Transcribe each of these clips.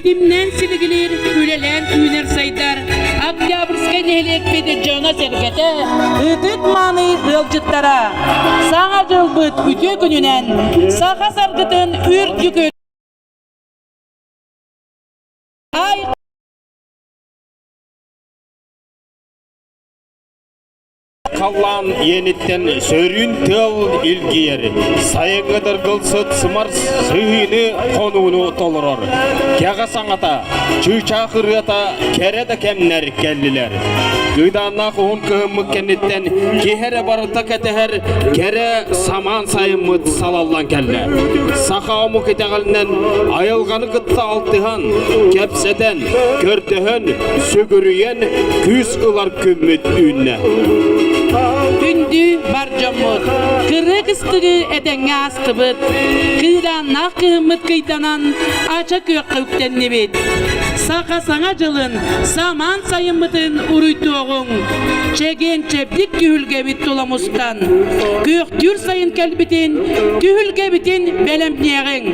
Ситимнээн силигилиир, үлэлээн үүнэр-сайдар Октябрьскай нэһилиэкпит дьоно-сэргэтэ, ытык-мааны ыалдьыттара! Саҥа дьылбыт үтүө күнүнэн саха саргытын үрдүкү ай Халлаан иэниттэн сөрүүн тыал илгийэр, сайыҥҥы дыргыл сыт сымар сыһыыны хонууну толорор. Кэҕэ саҥата, чыычаах ырыата кэрэ да кэмнэр кэллилэр. Кыыдааннаах уһун кыһыммыт кэнниттэн киһи эрэ барыта кэтэһэр кэрэ самаан сайыммыт салаллан кэллэ. Саха омук итэҕэлинэн айылҕаны кытта алтыһан, кэпсэтэн, көрдөһөн, сүгүрүйэн күүс ылар күммүт үүннэ. Күндү бар дьоммут, кырыы кыстыгы этэҥҥэ аастыбыт, кыыдааннаах кыһыммыт кыйданан ача күөххэ үктэннибит. Саха саҥа дьылын, самаан сайыммытын уруйдуоҕуҥ, чэгиэн-чэбдик түһүлгэбит тула мустан, күөхтүүр сайын кэлбитин, түһүлгэбитин бэлэмниэҕиҥ.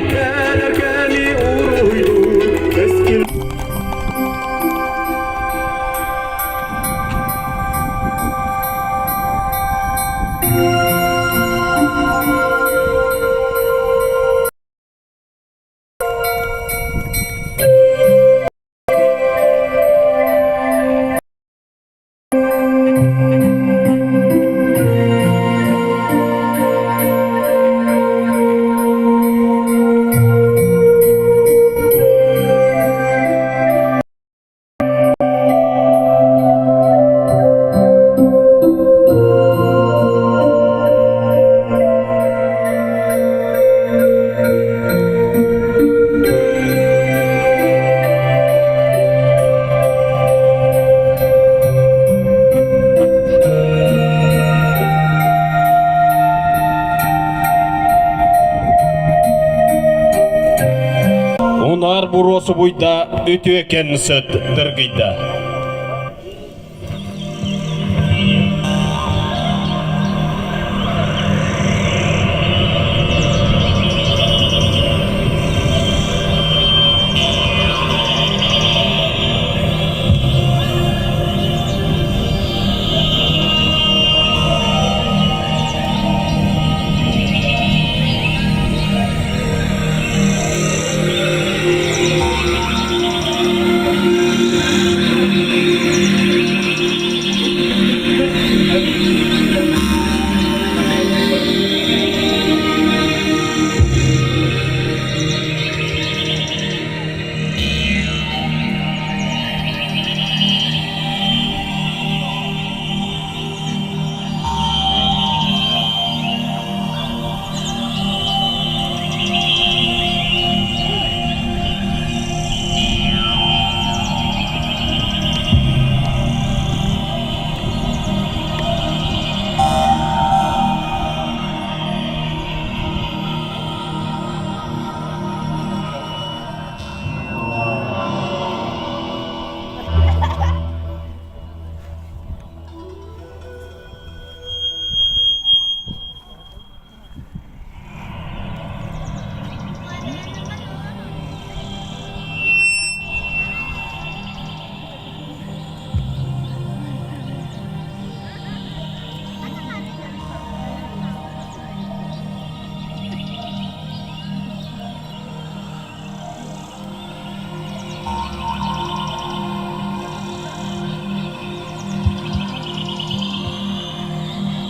Унаар буруо субуйда, үтүөкэн сыт дыргыйда.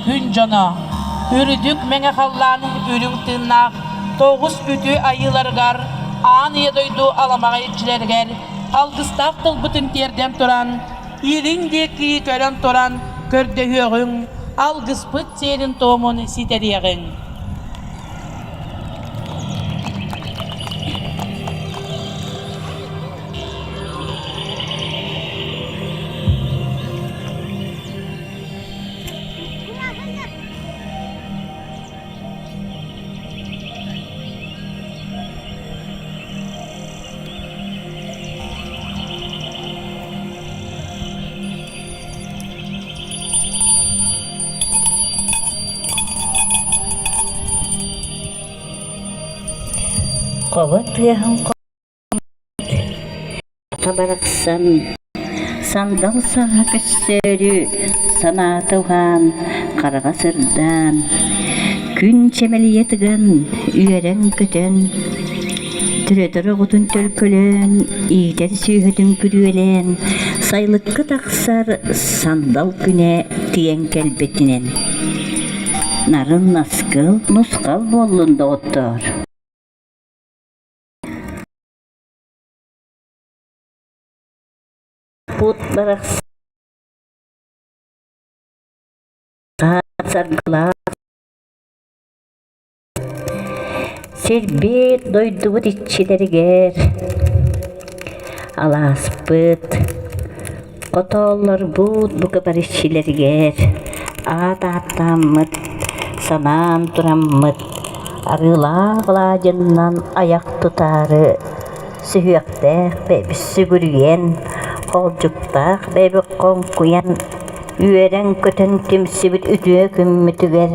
Күн дьоно, үрдүк мэҥэ халлаан үрүҥ тыыннаах тоҕус үтүө айыыларыгар, аан ийэ дойду аламаҕай иччилэригэр алгыстаах тылбытын тиэрдэн туран, илин диэки көрөн туран көрдөһүөҕүҥ, алгыспыт сиэрин-туомун ситэриэҕиҥ. Хобо тыаһын. Айылҕа барахсан сандал саҥа көстөөрү санаата уһаан, хараҕа сырдаан, күн чэмэлийэ тыган, үөрэн-көтөн, төрөтөр оҕотун төлкөлөөн, иитэр сүөһүтүн күрүөлээн, сайылыкка тахсар сандал күнэ тиийэн кэлбитинэн нарын наскыл нусхал буоллун доҕоттоор. Пут барахсан саргылаах Сирбит дойдубут иччилэригэр алааспыт, хотооллорбут бука бары иччилэригэр аат ааттааммыт, санаан тураммыт арыылаах алаадьыннан айах тутаары сүһүөхтээх бэйэбит сүгүрүйэн, хоолдьуктаах бэйэбит хоҥкуйан, үөрэн-көтөн түмсүбүт үтүө күммүтүгэр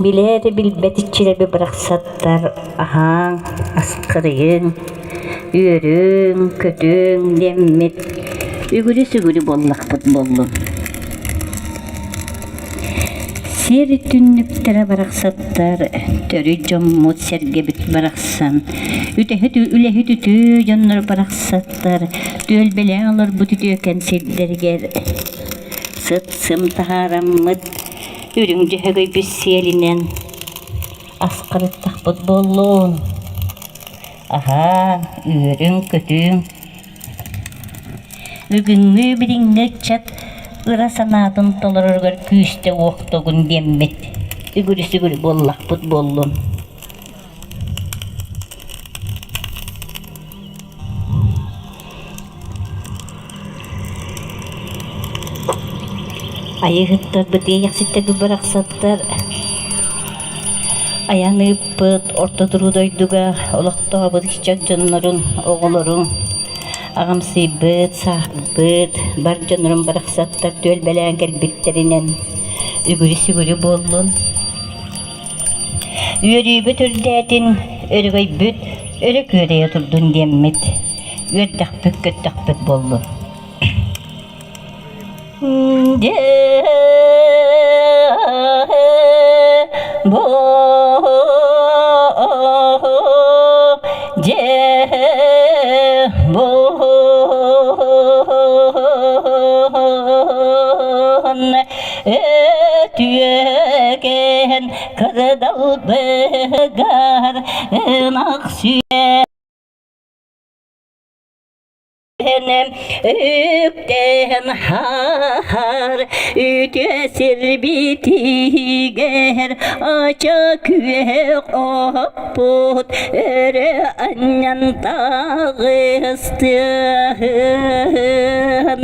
билээри билбэт иччилэрби барахсаттар аһааҥ, аскырыйыҥ, үөрүҥ, көтүҥ диэммит үгүрү-сүгүрү буоллахпыт буоллун. Сир түннүктэрэ барахсаттар, төрүт дьоммут сэргэбит барахсан, үтэһит үлэһит үтүө дьоннор барахсаттар, түөлбэлээн олорбут үтүөкэн сирдэригэр сыт-сым таһаараммыт, үрүҥ дьөһөгөйбүт сиэлинэн асхарыттахпыт буоллун. Аһаа, үөрүҥ-көтүҥ Бүгүҥҥү билиҥҥи ыччат ыра санаатын толороругар күүстэ уохтугун диэммит үгүрү-сүгүрү буоллахпыт буоллун. Айыыһыттарбыт иэйэхситтэрбит барахсаттар айан ыыппыт орто туруу дойдуга олохтообут ыччат дьоннорун, оҕолорун аҕамсыйбыт, сааһырбыт бар дьоннорун барахсаттар түөлбэлээн кэлбиттэринэн үгүрү-сүгүрү буоллун. Үөрүүбүт үрдээтин, өрөгөйбүт өрө күөрэйэ турдун диэммит, үөрдэхпит-көттөхпүт буоллун. Өтүөкэн кырдалбыгар ынах сүө Үктэн хаар үтүө сирбитигэр ача күөх оппут өрө анньан таҕыстыһын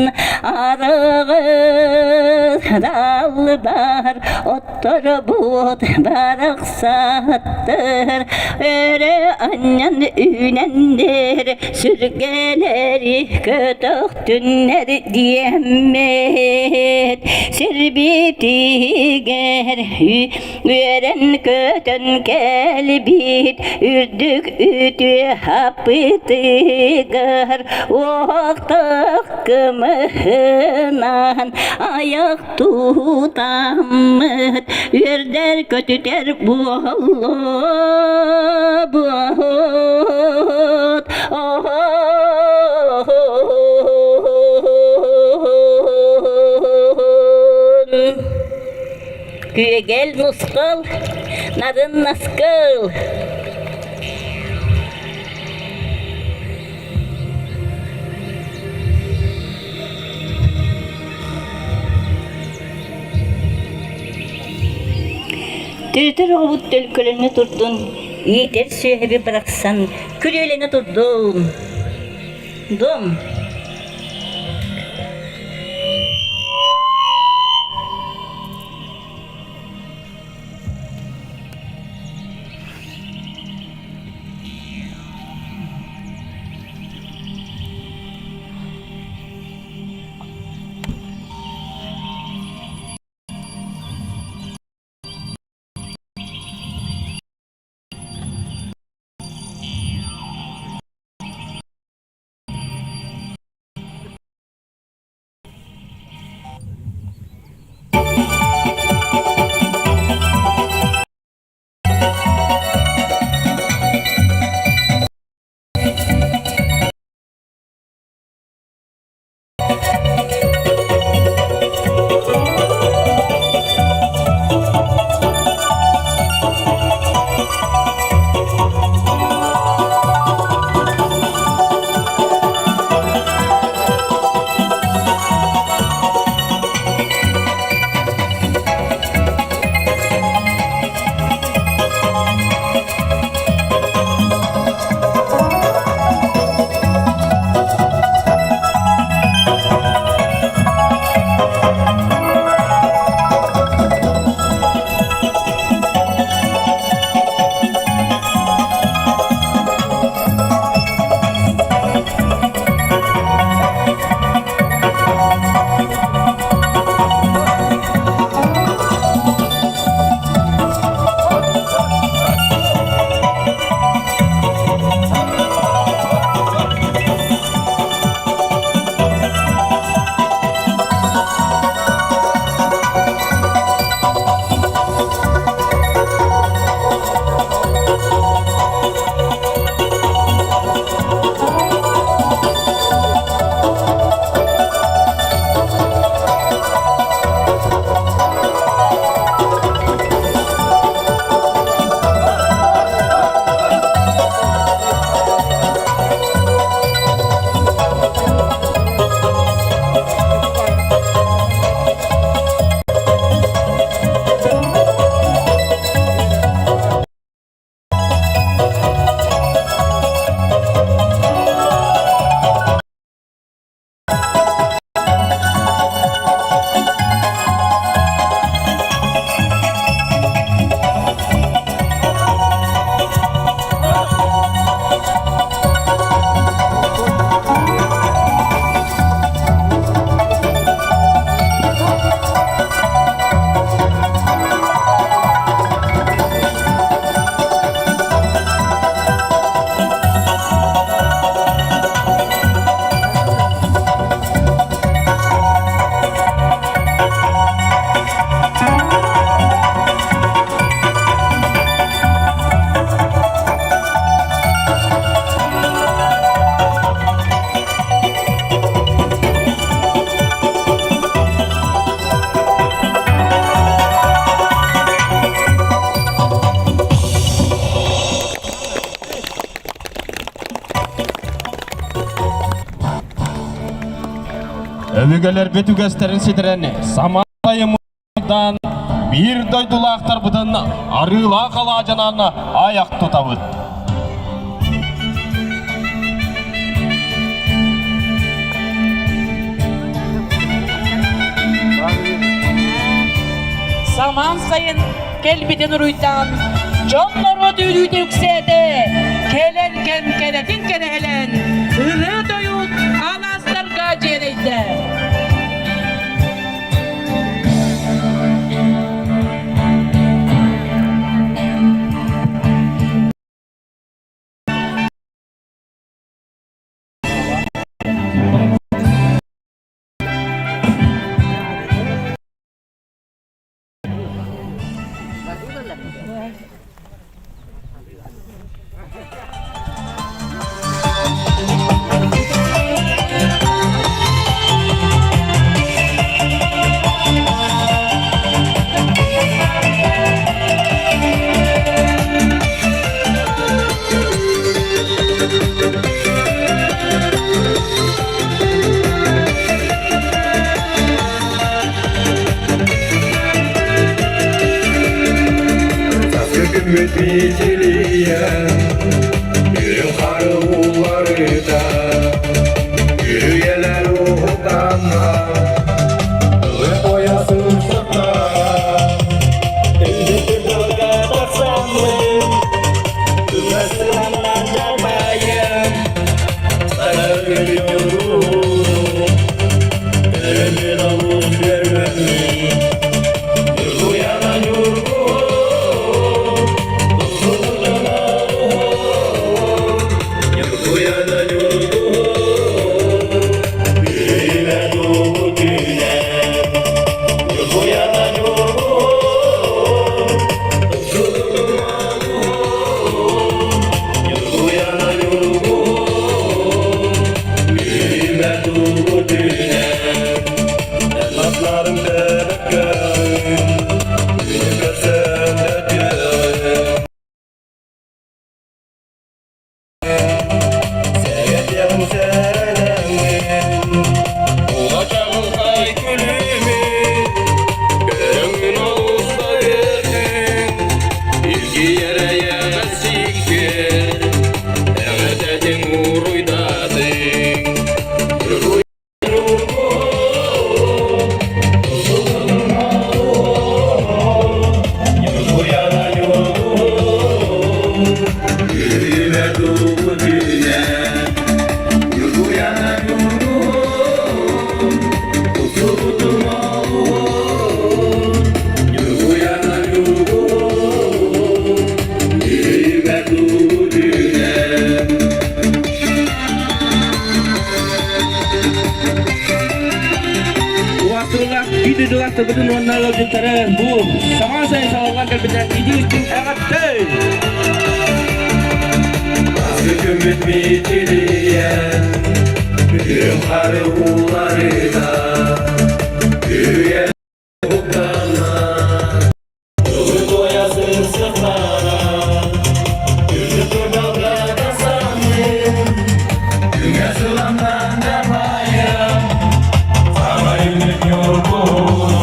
арыгы далбар отторбут барахсаттар өрө анньан үүнэннэр сүргэлэри көтөхтүннэр диэммит сирбитигэр үөрэн-көтөн кэлбит үрдүк үтүө хаппытыгар уохтах кымыһынан айах тутаммыт үөрдэр көтүтэр буоллубут Күөгэл нускал, нарын наскыл. Төрүтэр оҕобут төлкөлөнө турдун, иитэр сүөһэби бырахсан, күрүөлэнэ турдун. Дом. Өбүгэлэрбит үгэстэрин ситэрэн самаайымыдан биир дойдулаахтарбытын арыылаах алаадьынан айах тутабыт. Самаан сайын кэлбитин уруйдаан, дьон норуот үөрүүтэ үксээтэ, кэлэр кэм кэрэтин кэрэһэлээн, ырыа-тойук алаастарга дьиэрэйдэ. Күммүт мичилийэн, үрүҥ хары уулларыта, үрүйэлэр уһуктанна, ылы тойа сымсахтара, үрдүк тылга тахсаммын, үгэстэһэн дьарбайым, сарыгын уруну, өрөмүн олус көрбөммүн. Ньургуйана ньургуһун, тупсубутун олуһун, Ньургуйана ньургуһун, бүрүмэ дуу түүнэ. Ньургуйана ньургуһун, тупсубутун олуһун, Ньургуйана ньургуһун, бүрүмэ дуу түүнэ. Elmaslarım bebek Günü görsem de diyorum Sevdiğim serenim Улачаҕылхай күлүмү көрөҥҥүн олус да үөрдүҥ, илгийэр эйэҕэс сииккэр, эҕэрдэтин уруйдатыҥ. Yürüme duğu düne Yurguyana yurgun Usuludum oğul Yurguyana yurgun Yürüme duğu düne Убастыылаах биир дойдулаахтарбытын уонна ыалдьыттары бу саҥа сайын салаллан кэлбитэ итии-истиҥ эҕэрдэ! Күммүт мичилийэн, Үрүҥ хары ууларыта, Үрүйэ уһуктана, Тугу сырсыктара, Үрдүк турбалга тахсаммын, Күҥҥэ сыламнан дарбайым, Саҥа үүнүк ньургуһун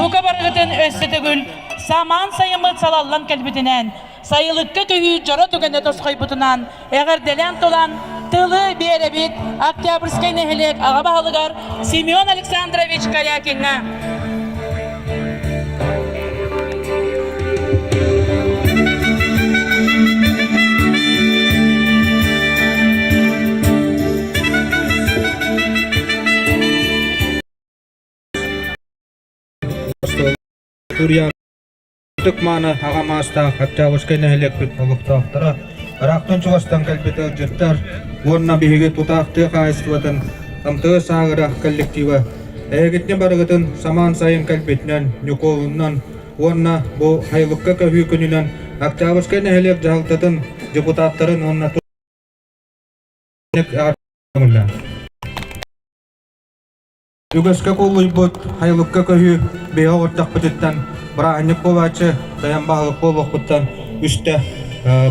Бука барыгытын өссө төгүл самаан сайыммыт салаллан кэлбитинэн, сайылыкка көһүү дьоро түгэнэ тосхойбутунан эҕэрдэлээн тулан тылы биэрэбит Октябрьскай нэһилиэк аҕа баһылыгар Семен Александрович Корякиҥҥа. Артур Ытык-мааны аҕа маастаах Октябрьскай нэһилиэкпит олохтоохторо, ыраахтан-чугастан кэлбит ыалдьыттар уонна биһиги тутаах тыа хаһаайыстыбатын МТС Аагыра коллектива эһигитини барыгытын самаан сайын кэлбитинэн, Ньукуолунан уонна бу Хайылыкка көһүү күнүнэн Октябрьскай нэһилиэк дьаһалтатын депутаттарын уонна Үгэскэ куллуйбут хайылыкка көһүү биһи оҕурдахпытыттан бырааһынньык буолааччы бэйэм баһылык буолуохпуттан үстэ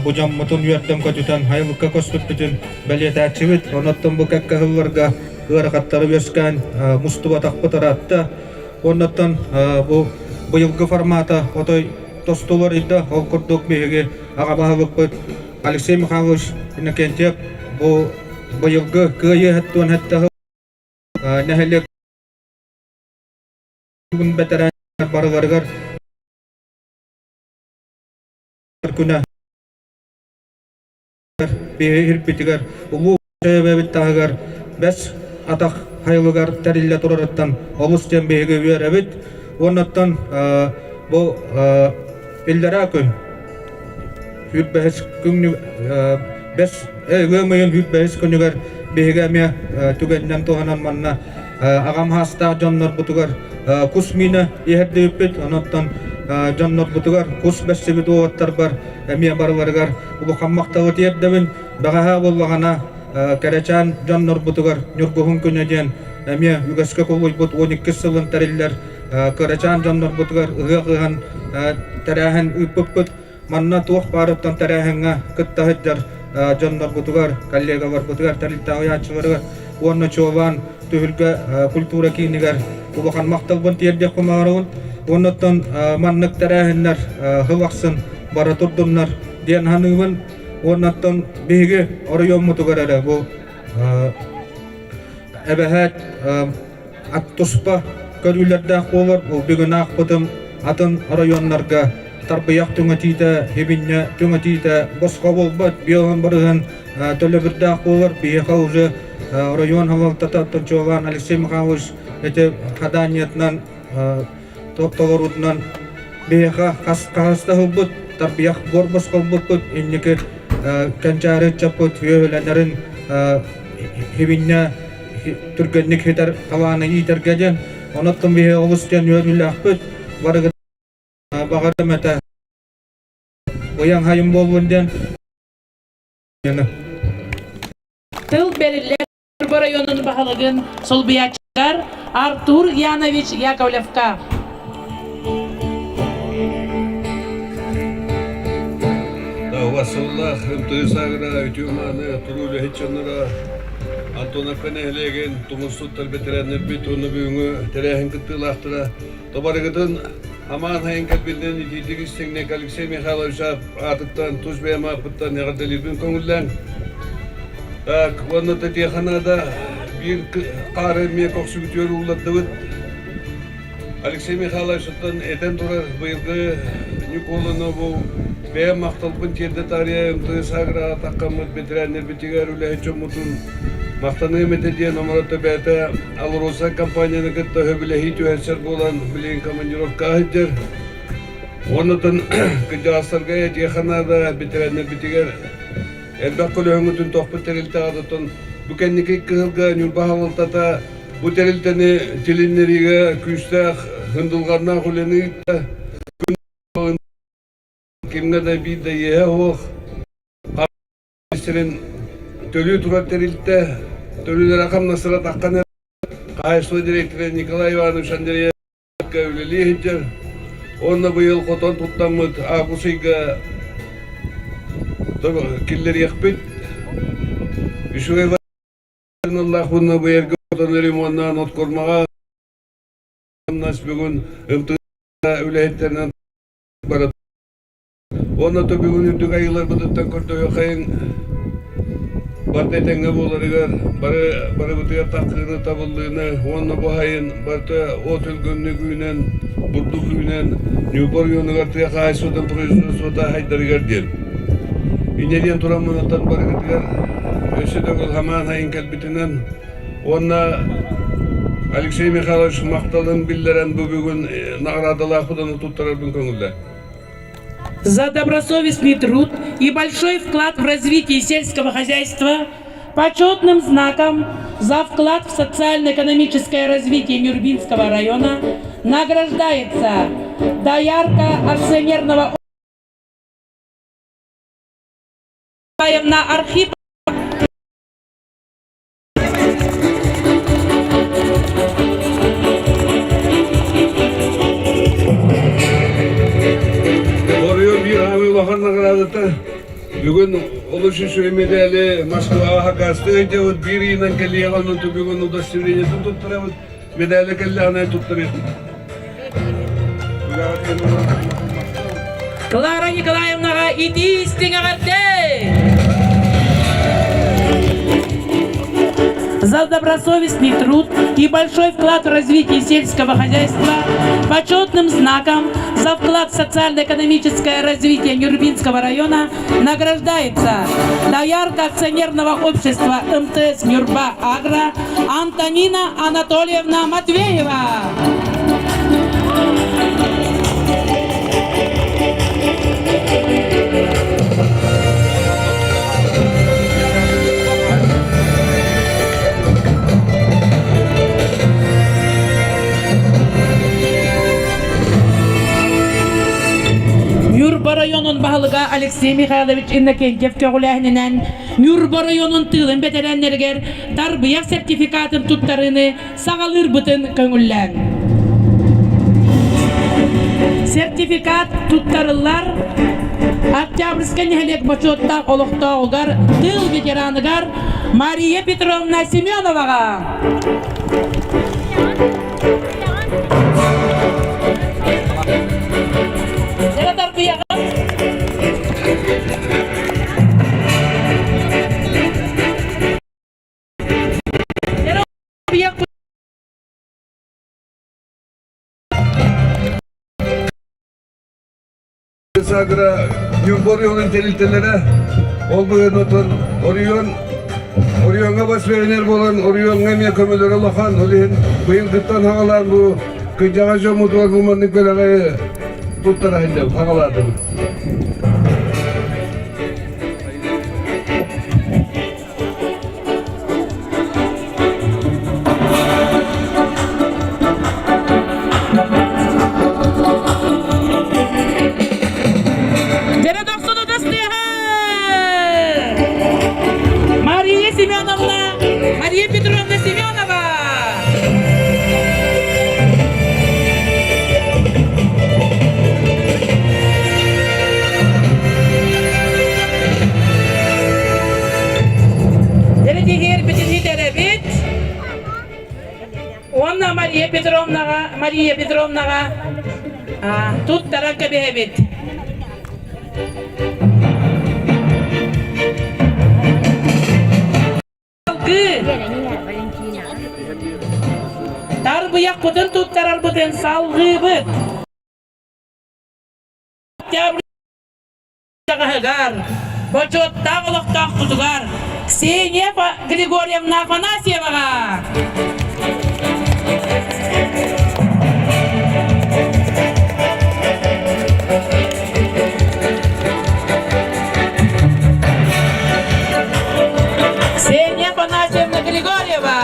бу дьоммутун үөрдэм көтүтэн хайылыкка көспүппүтүн бэлиэтээччибит. Онон бу кэккэ сылларга ыарахаттары үөскээн мустубатахпыт ыраатта. Оннуттан бу быйылгы формата отой тосту уларыйда. Ол курдук биһиги аҕа баһылыкпыт Алексей Михайлович Иннокентьев бу быйылгы Кыайыы 77 нэһилиэк бэтэрээн барыларыгар күнэ биһирбитигэр улуу эбэбит таһыгар бэс атах хайылыгар тэриллэ турарыттан олус диэн биһиги үөрэбит. Уоннаттан бу иллэрээ күн Сүүрбэһис күн бэс ыам ыйын 25 күнүгэр биһиги эмиэ түгэнинэн туһанан манна аҕам хаастаах дьоннорбутугар кус миинэ иһэрдибиппит. Онон дьоннорбутугар кус бэссибит уолаттарбар эмиэ барыларыгар улахан махталы тиэрдэбин. Бэҕэһээ буоллаҕына кэрэчээн дьоннорбутугар Ньургуһун күнэ диэн эмиэ үгэскэ кулуйбут 12 сылын тэриллэр кырачаан дьоннорбутугар ыһыах ыһан тэрээһин ыыппыппыт. Манна туох баарыттан тэрээһиҥҥэ кытта сылдьар дьоннорбутугар, коллегаларбытыгар, тэрилтэ аҕыйааччыларыгар уонна чуолаан Түһүлгэ культура киинигэр улахан махталбын тиэрдиэхпин баҕарабын. Уоннаттан маннык тэрээһиннэр сыл ахсын бара турдуннар диэн саныыбын. Уоннаттан биһиги оройуоммутугар эрэ бу эбэһээт ат туспа көрүүлэрдээх буолар. Ол бүгүн аахпытым атын оройуоннарга тарбыйах түҥэтиитэ, хибинньэ түҥэтиитэ босхо буолбат, биоһун барыһын төлөбүрдээх буолар. Биһиэхэ уже оройуон салалтата Тончуолаан Алексей Михайлович ити хадаанньатынан толоруутунан биһиэхэ хас хаһыста ылбыт, тарбыйах буор босхо ылбыппыт, инники кэнчээри ыччаппыт үөһүлэнэрин хибинньэ түргэнник хитэр талааны иитэргэ диэн. Онон биһи олус диэн үөрүүлээхпит. Барыгыт баҕарым этэ. Уйаҥ хайым буоллун диэн. Тыл бэриллэр районун баһылыгын солбуйааччыгар Артур Янович Яковлевка. Васыллаах МТС агра үтүө-мааны туруу үлэһит дьонноро Антоновка нэһилиэгин тумус туттар бэтэрээннэрбит уонна бүгүҥҥү тэрээһин кыттыылаахтара тобарыгытын амаан хайын кэлбитинэн итиитик истиҥник Алексей Михайлович аатыттан тус бэйэм ааппыттан эҕэрдэлиирбин көҥүллээҥ. Так, уонна Татьяханада биир хаары эмиэ көхсүбүтүгэр ууллардыбыт. Алексей Михайловичтан этэн турар быйылгы Ньукуолуну бу бэйэм махталбын тиэрдэ таарыйа МТС аграҕа таххаммыт бэтэрээннэрбитигэр үлэһит дьоммутун махтаныам этэ диэн оморото бэйэтэ АЛРОСА компанияны кытта сөбүлэһии түһэрсэр буолан билигин командировкаҕа сылдьар. Уоннатан кырдьаҕастарга этиэхэ наада бэтэрээннэрбитигэр Элбэх көлөһөҥҥүтүн тохпут тэрилтэҕит оттон бу кэнники кыһылга Ньурба салалтата бу тэрилтэни тилиннэриигэ күүстээх ындылҕаннаах үлэни ыытта. Күн кимҥэ да биир да иэһэ суох. Сирин төлүү турар тэрилтэ төлүүлэрэ хамнастара таххан хаһаайыстыба директора Николай Иванович Андреев үлэлии сылдьар. Уонна быйыл хотон туттаммыт август ыйга киллэриэхпит. Үчүгэй ыллаах уонна быйарга хотон ремоннаан откормаҕа бүгүн үлэһиттэринэн бара Уонна то бүгүн үрдүк айыыларбытыттан көрдөһүөххэйиҥ барыта этэҥҥэ буоларыгар, бары барыбытыгар таххыыны, табыллыыны уонна бу сайын барыта от өлгөмнүк үүнэн, бурдук үүнэн, Ньурба оройуонугар тыа хаһаайыстыбатын производствота сайдарыгар диэн. Инньэ диэн тураммын оттон барыгытыгар өссө төгүл хамаан сайын кэлбитинэн уонна. Алексей Михайлович махталын биллэрэн бу бүгүн наҕараадалаахпытын туттарарбын көҥүллэ. За добросовестный труд и большой вклад в развитие сельского хозяйства почетным знаком за вклад в социально-экономическое развитие Нюрбинского района награждается доярка акционерного Архипова. Орион биир аамый улахан наҕараадата бүгүн олус үчүгэй медали Москваҕа хакастыы ыйдыбыт биир ыйынан кэлиэҕэ онон бүгүн удостоверениетын туттарабыт медали кэллэҕинэ туттарыахпыт. Клара Николаевнаҕа итии истиҥ эҕэрдэ! За добросовестный труд и большой вклад в развитие сельского хозяйства почетным знаком за вклад в социально-экономическое развитие Нюрбинского района награждается доярка акционерного общества МТС Нюрба Агро Антонина Анатольевна Матвеева. Ньурба районун баһылыга Алексей Михайлович Иннокентьев көҕүлээһининэн Ньурба районун тыылын бэтэрээннэригэр тарбыйах сертификатын туттарыыны саҕалыырбытын көҥүллээн. Сертификат туттарыллар Октябрьскай нэһилиэк бочуоттаах олохтооҕугар тыыл ветераныгар Мария Петровна Семеноваҕа. Сагра Ньурба оройуонун тэрилтэлэрэ ол быһыытынан оройуон оройуоҥҥа бас бэринэр буолан оройуоҥҥа эмиэ көмөлөрө улахан. Ол иһин быйылгыттан хаҕалаан бу кырдьаҕас дьоммутугар бу маннык бэлэҕи туттара сылдьабыт, хаҕалаатыбыт. Дьэрэ дохсун ытыстыаһа! Мария Семеновна, Мария Петровна Семенова! Дэрэтигэр бүтүнүтэрэбит. Уонна Мария Петровнаҕа, Мария Петровнаҕа туттаран кэбиһэбит. Салгыы тарбыйахпытын туттарарбытын салгыыбыт. Октябрь Таҕаһыгар, бочуоттаах олохтоохпутугар Ксения Григорьевна Афанасьеваҕа! Ксения Афанасьевна Григорьева!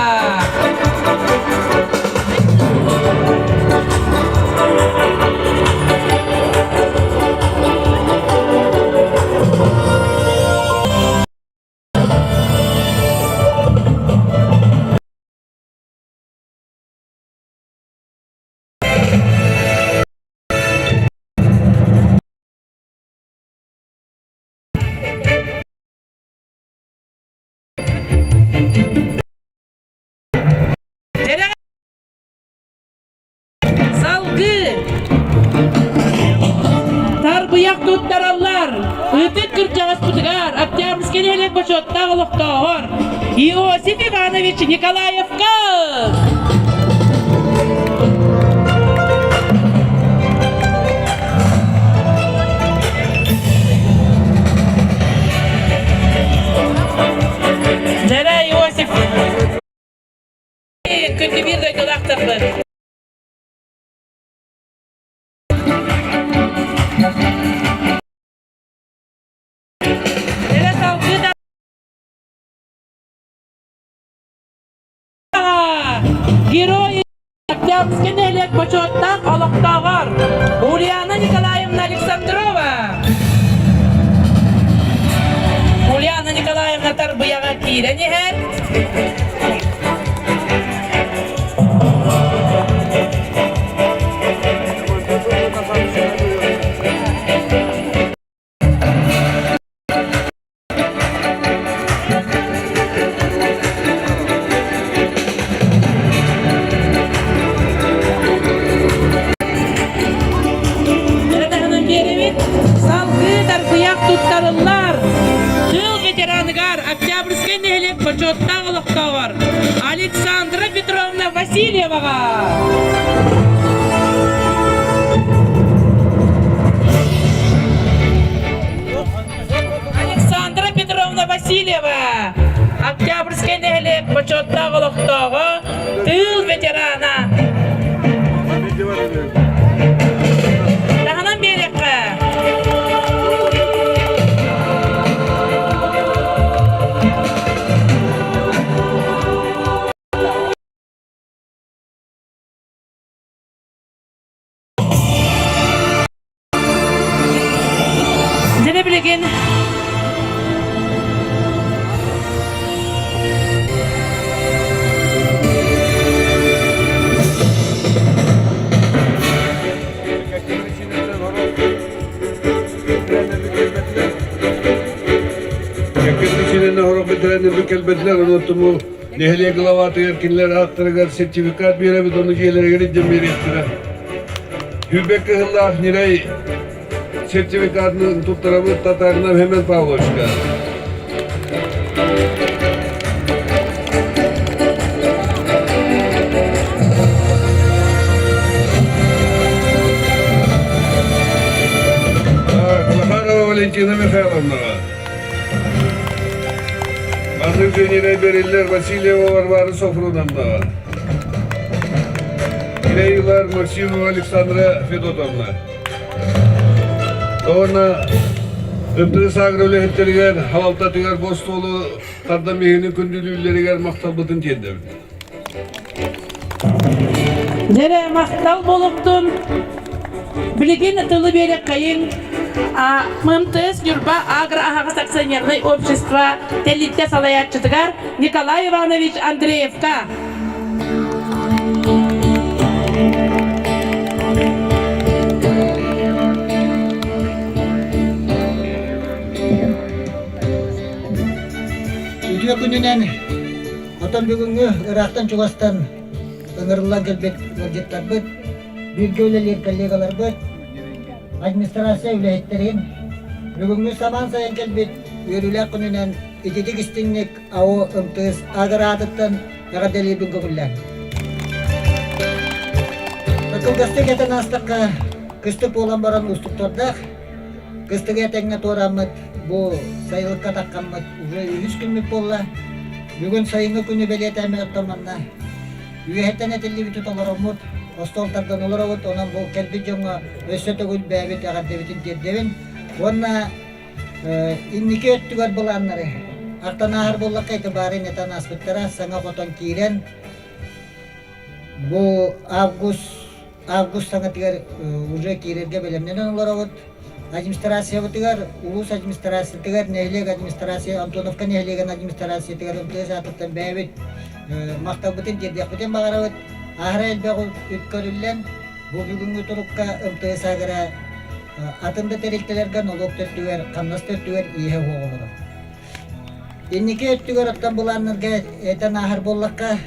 Салгыы тарбыйах туттараллар. Ытык кырдьаҕаспытыгар Октябрьский нэһилиэк бочуоттаах олохтооҕор Иосиф Иванович Николаевка! Дэрэ Иосиф. Күндү биир дойдулаахтарбыт. Эрэ салгыы да Герой Октябрьский нэһилиэк бочуоттаах олохтооҕор Ульяна Николаевна Александрова. Ульяна Николаевна тарбыйаҕа киирэн иһэр. Таһынан биэрэбит. Салгыы тарбыйах туттарыллар. Тыыл ветераныгар Октябрьскай нэһилиэк бочуоттаах олохтооҕор Александра Петровна Васильеваҕа. Александра Петровна Васильева, Октябрьскай нэһилиэк бочуоттаах олохтооҕо, тыыл ветерана. Таһынан биэриэххэ. Дьэ билигин Кэлбэтилэр, онон нэһилиэк главатыгар кинилэр ааттарыгар сертификат биэрэбит, ону дьиэлэригэр илдьэн биэриэхтэрэ. Күлбэк кыһыллаах ньирэй сертификатын туттарабыт Татарина Семен Павловичка. Захарова Валентина Михайловнаҕа. Маннык дьиэнинэй бэриллэр Васильева Варвара Софроновнаҕа. Кирейлар Максимова Александра Федотовна. Уонна МТС агро үлэһиттэригэр, халалтатыгар бу остуолу тардан биһигини күндүлүүллэригэр махталбытын тиэрдэбит. Дьэрэ махтал буолуохтун. Билигин тылы биэрэккайын МТС Ньурба агро-аһаҕас акционернай общество тэрилтэ салайааччытыгар Николай Иванович Андреевка. Үтүө күнүнэн отон бүгүҥҥү ыраахтан-чугастан ыҥырыллан кэлбит ыалдьыттарбыт, бииргэ үлэлиир коллегаларбыт, администрация үлэһиттэрин, бүгүҥҥү самаан сайын кэлбит үөрүүлээх күнүнэн ититик истиҥник АО МТС аграатыттан эҕэрдэлиирбин көҥүллээҥ. Кылгастык этэн аастахха, кыстык буолан баран уустуктардаах, кыстыгы этэҥҥэ туорааммыт, бу сайылыкка таххаммыт уже үһүс күммүт буолла. Бүгүн сайыҥҥы күнү бэлиэтээммит оттон манна үөһэттэн этиллибити толороммут, остуол тардан олоробут, онон бу кэлбит дьоҥҥо өссө төгүл бэйэбит эҕэрдэбитин тиэрдэбин. Уонна Инники өттүгэр былааннары ахтан ааһар буоллахха ити баарын этэн ааспыттара саҥа хотон киирэн бу август август саҥатыгар уже киирэргэ бэлэмнэнэн олоробут. Администрациябытыгар, улуус администрациятыгар, нэһилиэк администрация, Антоновка нэһилиэгин администрациятыгар МТС аатыттан бэйэбит махталбытын тиэрдиэхпитин баҕарабыт. Аһара элбэх үп көрүллэн, бу бүгүҥҥү турукка МТС агара Атын да тэрилтэлэргэ нолуок төрдүгэр, хамнас төрдүгэр иэһэ уох олорор. Инники өттүгэр оттон былааннарга этэн ааһар буоллахха,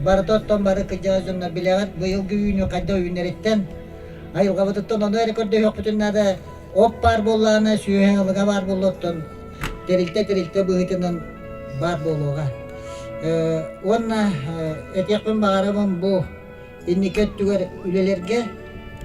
барыта оттон бары кырдьаҕас дьоннор билэҕит, быйылгы үүнүү хайда үүнэриттэн, айылҕабытыттан ону эрэ көрдөһүөхпүтүн наада, оп баар буоллаҕына, сүөһэ ылыга баар буолла оттон тэрилтэ тэрилтэ быһыытынан баар буолуоҕа. Уонна этиэхпин баҕарабын бу Инники өттүгэр үлэлэргэ,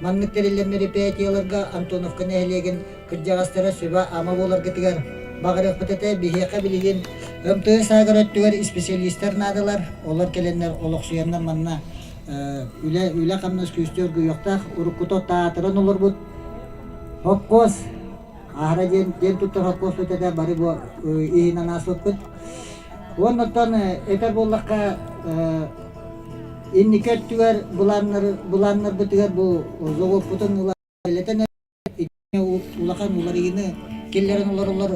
маннык тэриллэр мероприятиеларга Антоновка нэһилиэгин кырдьаҕастара сүбэ-ама буоларгытыгар баҕарыахпыт этэ. Биһиэхэ билигин МТС аагар өттүгэр исписэлиистэр наадалар, олор кэлэннэр олохсуйаннар манна үлэ үлэ-хамнас күүстүү оргуйуохтаах. Уруккута таатыран олорбут хопкуос аһара диэн диэн туттар хопкуоспут этэ бары бу иһинэн ааспыппыт. Уонна оттон этэр буоллахха инники өттүгэр былааннар былааннарбытыгар бу заводпутун ылан улахан уларыйыыны киллэрэн олороллор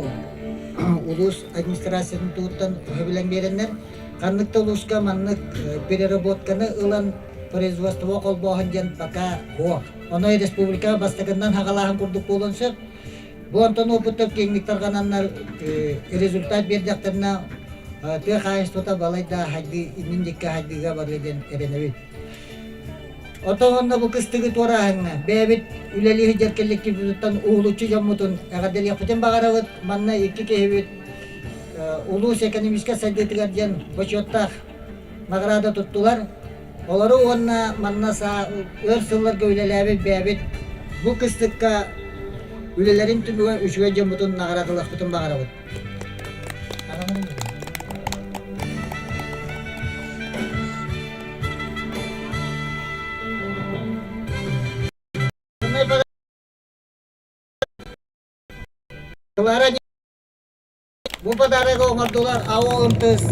улуус администрациятын туһуттан сөбүлэҥ биэрэннэр ханнык да улууска маннык переработканы ылан производство холбооһун диэн пока суох. Ону республика бастакыннан хаҕалааһын курдук буолуон сөп. Бу онтон опыттар киэҥник тарҕананнар результат биэрдэхтэринэ тыа хаһаайыстыбата балайда хайдыы иннин диэки хайдыыга барыа диэн эрэнэбит. Оттон онно бу кыстыгы туорааһыҥҥа бэйэбит үлэлии сылдьар коллективбытыттан уһулуччу дьоммутун эҕэрдэлиэхпитин баҕарабыт. Манна икки киһибит улуус экономическай сайдыытыгар диэн бочуоттаах наҕараада туттулар. Олору уонна манна өр сылларга үлэлээбит бэйэбит бу кыстыкка үлэлэрин түмүгэр үчүгэй дьоммутун наҕараадалыахпытын баҕарабыт. Клара бу подарогы оҥордулар АО МТС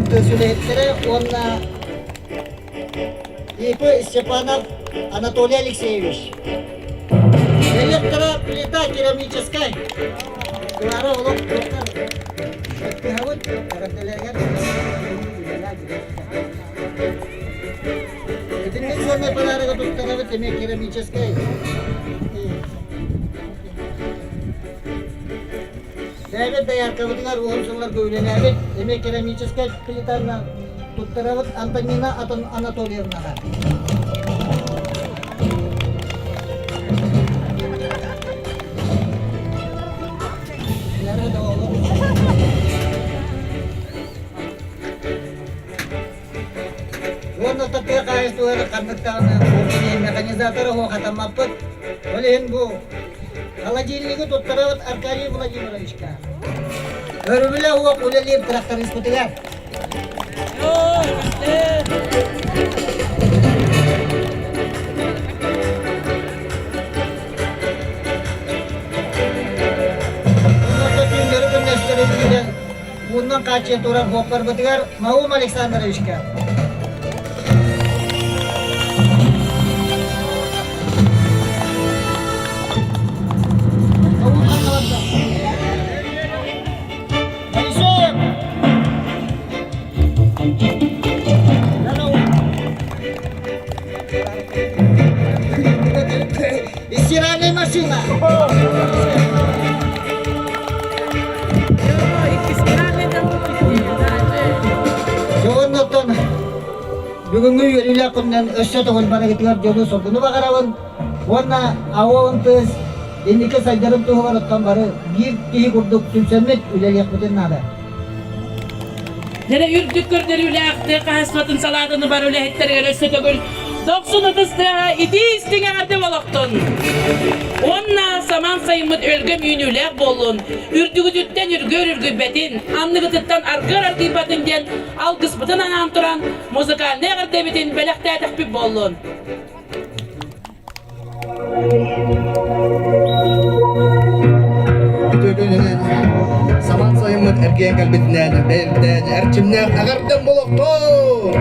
МТС үлэһиттэрэ уонна ИП Степанов Анатолий Алексеевич. Электроплита керамическая. Клара олох кыһабыт эҕэрдэлэригэр Итинник сыаннай подарогы туттарабыт эмиэ керамическай. Бэйэбит дояркабытыгар уһун сылларга үлэлээбит эмиэ керамическай плитанан туттарабыт Антонина Анатольевнаҕа. Уонна тыа хаһаайыстыбалара ханнык даҕаны механизатор оһох хатаммаппыт. Ол иһин бу холодильнигы туттарабыт Аркадий Владимировичка. Өрүбүлэ уох үлэлиир тракториспытыгар. Ууннан хааччыйа турар буоппарбытыгар Наум Александровичка. Моисеев! Стиральная машина! Дьоннортон бүгүҥҥү үөрүүлээх күнүнэн өссө төгүл барыгытыгар дьолу-соргуну баҕарабын уонна АО МТС инники сайдарын туһугар оттон бары биир киһи курдук түмсэммит үлэлиэхпитин наада. Дьэ үрдүк көрдөрүүлээх тыа хаһаайыстыбатын салаатын бар үлэһиттэригэр өссө төгүл дохсун ытыс тыаһа итии истиҥ эҕэрдэ олохтун! Уонна самаан сайыммыт өлгөм үүнүүлээх буоллун, үрдүгүтүттэн үргүөр үргүйбэтин, анныгытыттан аргыар аргыйбатын диэн алгыспытын анаан туран музыкальнай эҕэрдэбитин бэлэхтээтэхпит буоллун! Үтүө Самаан сайыммыт эргийэн кэлбитинэн бэйэбитинэн эрчимнээх эҕэрдэм болохтоо!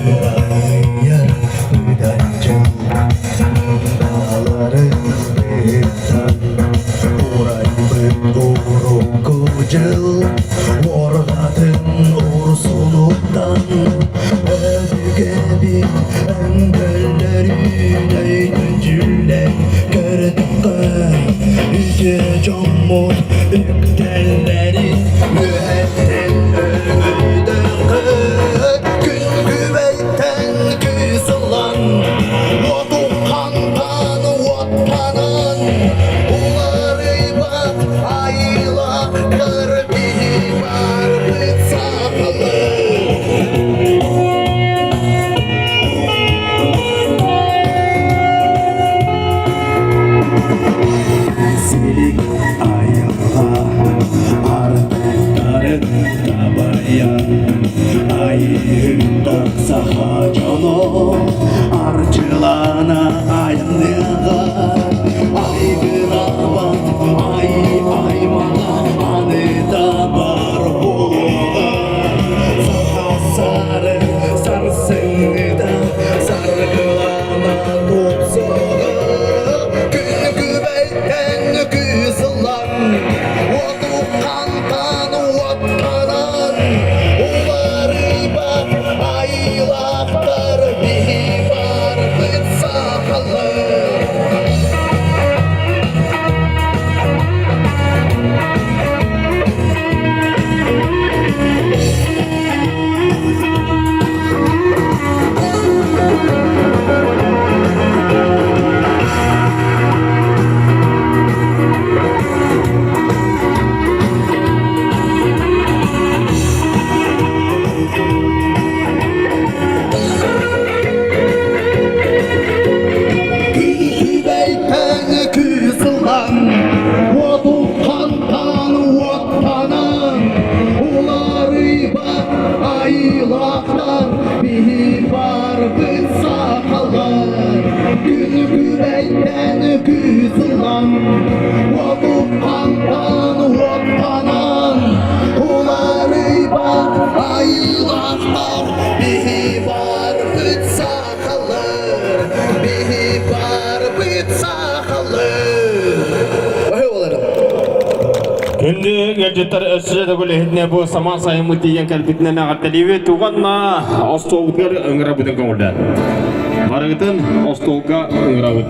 Ырайар ыдаччын Даларын быттан Урайбыт урукку дьыл Уорҕатын урсунуттан Өбүгэбит өҥгөллөрүн өйдөн дьүллэн көрдөххө Үтүө дьоммут үктэллэрин үөһэттэн өйдөөххө Күн күбэйтэн күүс ылан Уоту хантан уоттанан. Күүсылан уларыйбат айылаах кырбиһи барбыт сахалы. Силик айылға артыктарын табайан Айыттан саха дьоно арчылана айныга Айгырабат ай аймаға аны табар буолуоҕа Саха сары сарсыҥҥыта саргылана тупсуоҕа Күн күбэйтэн күүс ылан уоту хантан уоттанан уларыйбат айылаахтар биһи барбыт сахалар. Күбэйтэн күүс ылан, уоту хантан уоттанан, уларыйбат айылаахтар биһи барбыт сахалар. Күн күбэйтэн күүс ылан, уоту хантан уоттанан, уларыйбат айылаахтар биһи барбыт сахалар. Биһи барбыт сахалар. Күндү ыалдьыттар өссө төгүл иһитинэ бу самаан сайыммыт тиийэн кэлбитинэн эҕэрдэлиибит уонна остуолбутугар ыҥырабытын көҥүллээн. Барыгытын остуолга ыҥырабыт.